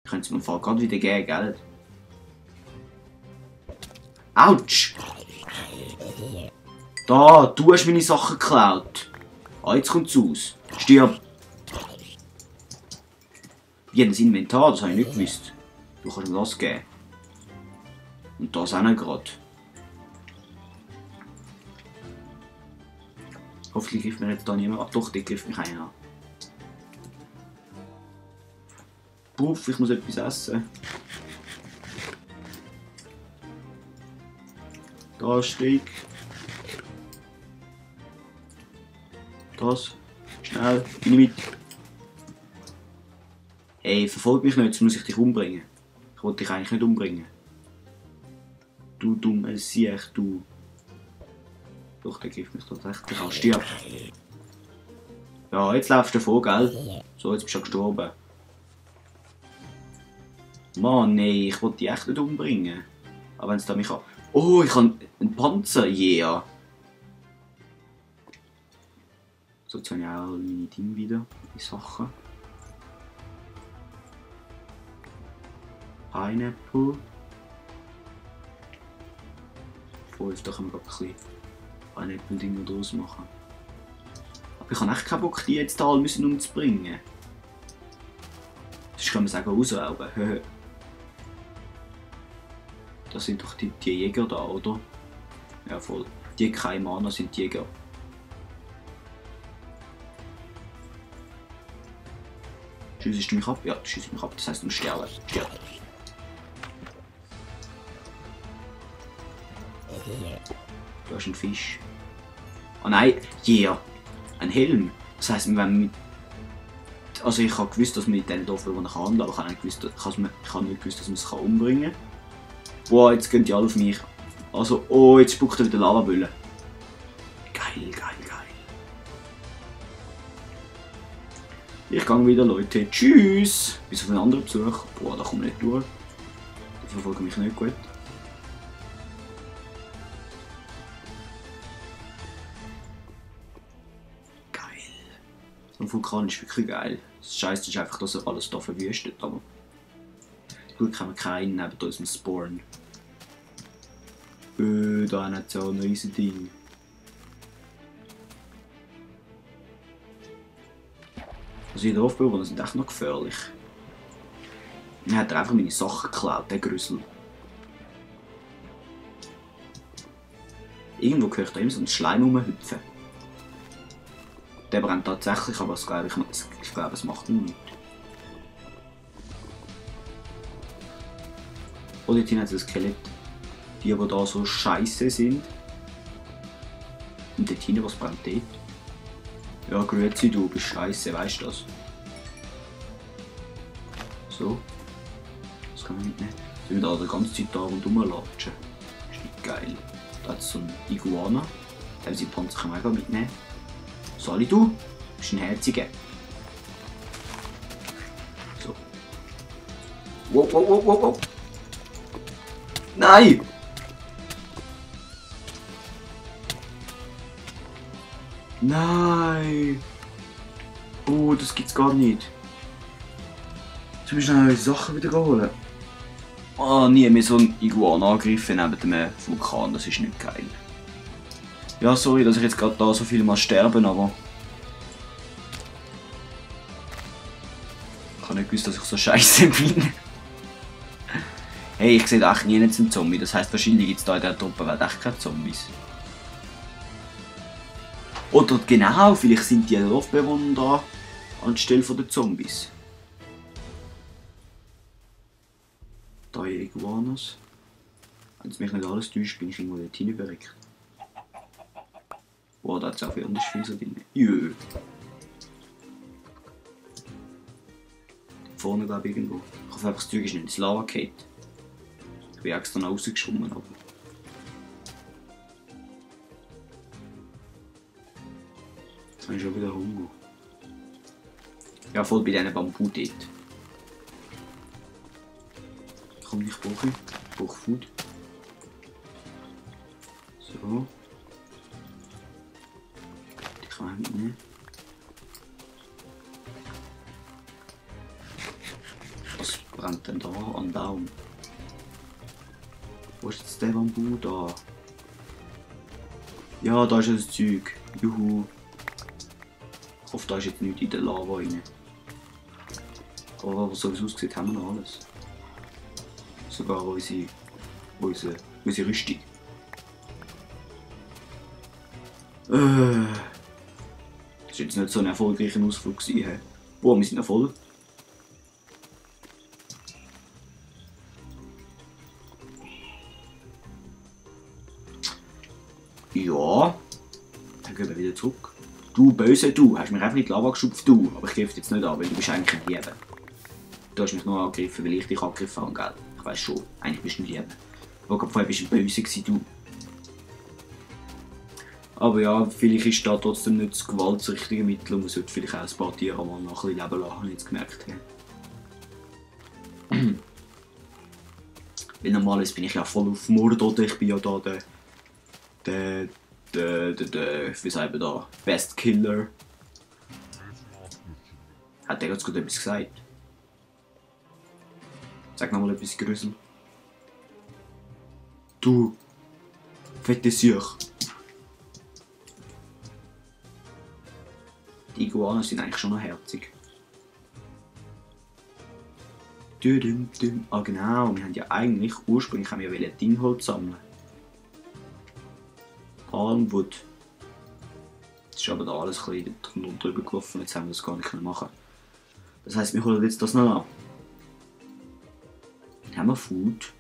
Ich könnte es mir im Fall gerade wieder geben, gell? Autsch! Da, du hast meine Sachen geklaut. Ah, jetzt kommt's raus. Stirb! Wie ein Inventar, das habe ich nicht gewusst. Du kannst mir das geben. Und das auch nicht gerade. Hoffentlich greift mir jetzt da niemand an. Doch, der greift mich einer an. Puff, ich muss etwas essen. Da Steak. Das. Schnell, bin ich mit. Hey, verfolg mich nicht, jetzt muss ich dich umbringen. Ich wollte dich eigentlich nicht umbringen. Du dummes Siech, du. Doch, der greift mich tatsächlich an. Stirb. Ja, jetzt laufst du davon, gell? So, jetzt bist du gestorben. Mann, nee, ich wollte dich echt nicht umbringen. Aber wenn es da mich an... Oh, ich habe einen Panzer, yeah. So, jetzt habe ich auch meine Dinge wieder, die Sachen. Pineapple. 5, da können wir gerade ein bisschen Pineapple-Dinger draus machen. Aber ich habe echt keinen Bock, die jetzt alle müssen umzubringen. Sonst können wir sagen, ausrauben. Das sind doch die Jäger da, oder? Ja, voll. Die keine Mana sind die Jäger. Schießt du mich ab? Ja, du schießt mich ab, das heisst, du sterben. Sterben. Du hast einen Fisch. Oh nein, yeah. Ein Helm. Das heisst, wenn mit... Also ich habe gewusst, dass man mit diesen Dorfbewohnern handeln kann, aber ich habe nicht gewusst, dass man es umbringen kann. Wow, jetzt gehen die alle auf mich. Also, oh, jetzt spuckt er wieder Lavabülle. Geil, geil, geil. Ich gehe wieder, Leute. Tschüss. Bis auf einen anderen Besuch. Boah, da komme ich nicht durch. Die verfolgen mich nicht gut. Geil. So ein Vulkan ist wirklich geil. Das Scheiße ist einfach, dass er alles hier verwüstet, aber... Gut, haben wir keinen neben unserem Spawn. Da hat es auch ein riesiges Ding. Also die Dorfbewohner sind echt noch gefährlich. Er hat einfach meine Sachen geklaut, der Grüssel. Irgendwo höre ich da immer so einen Schleim rumhüpfen. Der brennt tatsächlich, aber ich glaube, es macht ihn nicht. Oh, dort hinten hat es ein Skelett. Die da so scheiße sind. Und dort hinten, was brennt dort? Ja, grüezi, du bist scheiße, weißt du das? So. Das kann man mitnehmen. Sollen wir da die ganze Zeit da rundherum latschen? Ist nicht geil. Da hat es so einen Iguana. Den sie Panzer kann man auch mitnehmen. Sali, du bist ein Herziger. So. Wow, wow, wow, wow, wow. Nein! Nein! Oh, das gibt's gar nicht. Jetzt müssen wir schnell Sachen wieder holen. Oh, nie mehr so einen Iguana angegriffen neben dem Vulkan, das ist nicht geil. Ja, sorry, dass ich jetzt gerade da so viel mal sterben, aber... Ich habe nicht gewusst, dass ich so scheiße bin. Hey, ich sehe echt nie einen Zombie, das heisst, wahrscheinlich gibt es da in dieser Truppenwelt echt keine Zombies. Oder genau, vielleicht sind die Dorfbewohner da anstelle der Zombies. Da Iguanas. Wenn es mich nicht alles täuscht, bin ich irgendwo dort hinüberreckt. Boah, da hat es auch anders viel so drin. Jö. Vorne glaube ich irgendwo. Ich hoffe einfach, das Zeug ist nicht ins Lava gefallen. Ich bin extra noch rausgeschwommen, aber... Jetzt habe ich schon wieder Hunger. Ja, voll bei diesen Bambu dort. Komm, ich brauche Food. So. Die kann man mitnehmen. rennt denn da an Baum? Wo ist jetzt der Bambu da? Ja, da ist das Zeug. Juhu. Ich hoffe, da ist jetzt nichts in der Lava rein. Aber so wie es aussieht, haben wir noch alles. Sogar unsere Rüstung. Das war jetzt nicht so ein erfolgreicher Ausflug gewesen. Boah, wir sind noch voll. Ja, dann gehen wir wieder zurück. Du böse du, hast mich einfach in die Lava geschupft, du. Aber ich greife dich jetzt nicht an, weil du bist eigentlich ein Liebe. Du hast mich nur angegriffen, weil ich dich angegriffen habe, gell? Ich weiss schon, eigentlich bist du ein Liebe. Aber vorher bist du ein Böse gewesen, du. Aber ja, vielleicht ist da trotzdem nicht das Gewalt das richtige Mittel und man sollte vielleicht auch ein paar Tiere mal noch ein bisschen leben lassen, habe ich jetzt gemerkt. Ja. Weil normalerweise bin ich ja voll auf Mord, oder? Ich bin ja da wie sagen wir da, Best Killer. Hat der ganz gut etwas gesagt? Sag nochmal etwas Grüssel. Du, fette Siech. Die Iguanen sind eigentlich schon noch herzig. Ah genau, wir haben ja eigentlich ursprünglich Dingholz sammeln. Palmwood. Jetzt ist aber da alles ein bisschen drüber gelaufen, jetzt haben wir das gar nicht machen. Das heisst, wir holen jetzt das noch an. Dann haben wir Food.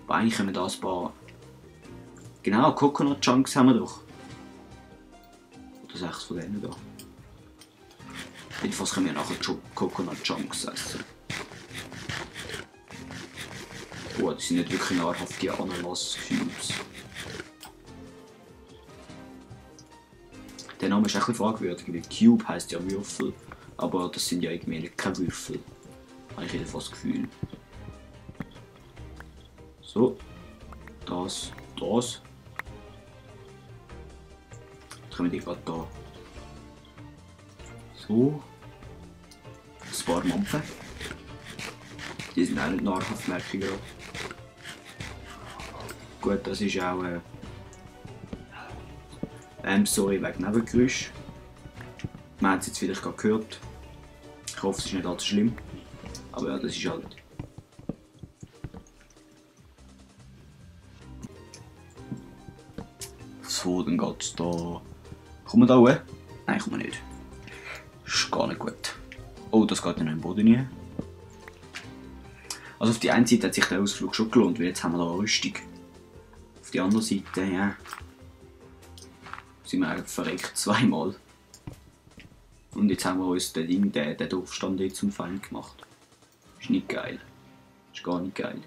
Aber eigentlich haben wir da ein paar... Genau, Coconut Chunks haben wir doch. Oder 6 von denen da. Jedenfalls können wir nachher Coconut Chunks essen. Oh, das sind nicht wirklich nahrhafte Ananas-Cubes. Der Name ist ein bisschen fragwürdig, weil Cube heisst ja Würfel. Aber das sind ja irgendwie keine Würfel. Habe ich jedenfalls das Gefühl. So. Das. Dann kommen die gerade da. So. Ein paar Mampfen. Die sind auch nicht nahrhaft, merke ich gerade. Gut, das ist auch sorry wegen Nebengeräusch. Man hat es jetzt vielleicht gerade gehört. Ich hoffe, es ist nicht allzu schlimm. Aber ja, das ist halt. So, dann geht's da. Kommen wir da hoch? Nein, kommen wir nicht. Ist gar nicht gut. Oh, das geht ja noch im Boden rein. Also auf die eine Seite hat sich der Ausflug schon gelohnt, weil jetzt haben wir da eine Rüstung. Auf die andere Seite, ja, sind wir eigentlich verreckt zweimal. Und jetzt haben wir uns den Dorfstand jetzt zum Feind gemacht. Ist nicht geil. Ist gar nicht geil.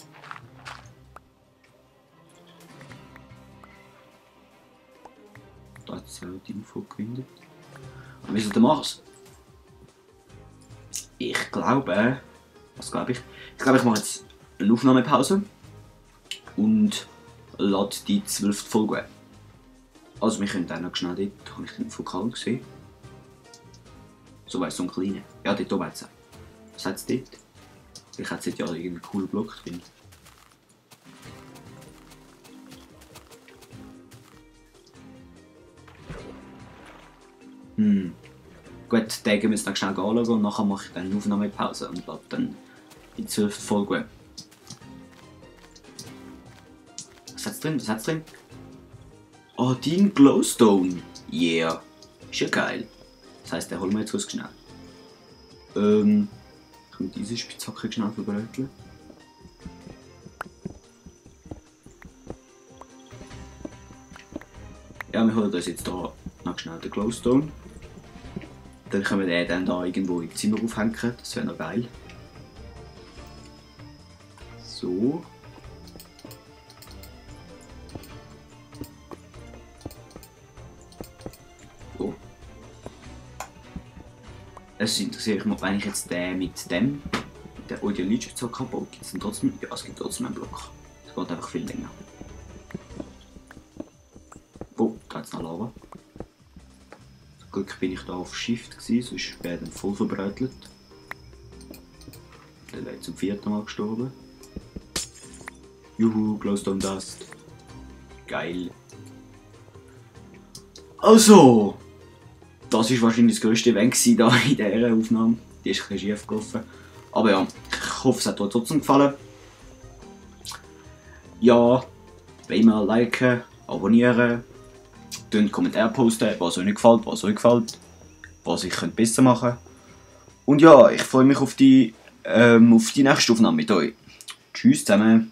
Da hat es auch die Info gewindet. Und wie soll der machen? Ich glaube... Was glaube ich? Ich glaube, ich mache jetzt eine Aufnahmepause und lade die 12. Folge. Also wir können dann noch schnell dort, habe ich den Vokal gesehen. So weiss, so ein kleiner. Ja, dort oben hat es. Was hat es dort? Vielleicht hat es ja irgendeinen coolen Block drin. Gut, den gehen wir jetzt noch schnell anschauen und nachher mache ich dann eine Aufnahmepause und lade dann die 12. Folge. Was hat's drin? Was hat's drin? Oh, Dean Glowstone. Yeah. Ist ja geil. Das heisst, den holen wir jetzt raus schnell. Können wir diese Spitzhacke schnell verbröteln? Ja, wir holen uns jetzt hier noch schnell den Glowstone. Dann können wir den dann da irgendwo im Zimmer aufhängen. Das wäre noch geil. So. So. Es interessiert mich, wenn ich jetzt den mit dem, der Audio-Legion so kaputt, gibt es dann trotzdem, ja, es gibt trotzdem einen Block. Es geht einfach viel länger. Oh, da hat es noch Lava. Zum Glück bin ich da auf Shift gewesen, sonst wäre dann voll verbrötelt. Der wäre zum 4. Mal gestorben. Juhu, Glowstone Dust. Geil. Also, das war wahrscheinlich das grösste Event hier in dieser Aufnahme. Die ist ein bisschen schief gelaufen. Aber ja, ich hoffe, es hat euch trotzdem gefallen. Ja, wenn mal liken, abonnieren, Kommentare posten, was euch nicht gefällt, was euch gefällt, was ich besser machen könnte. Und ja, ich freue mich auf die nächste Aufnahme mit euch. Tschüss zusammen.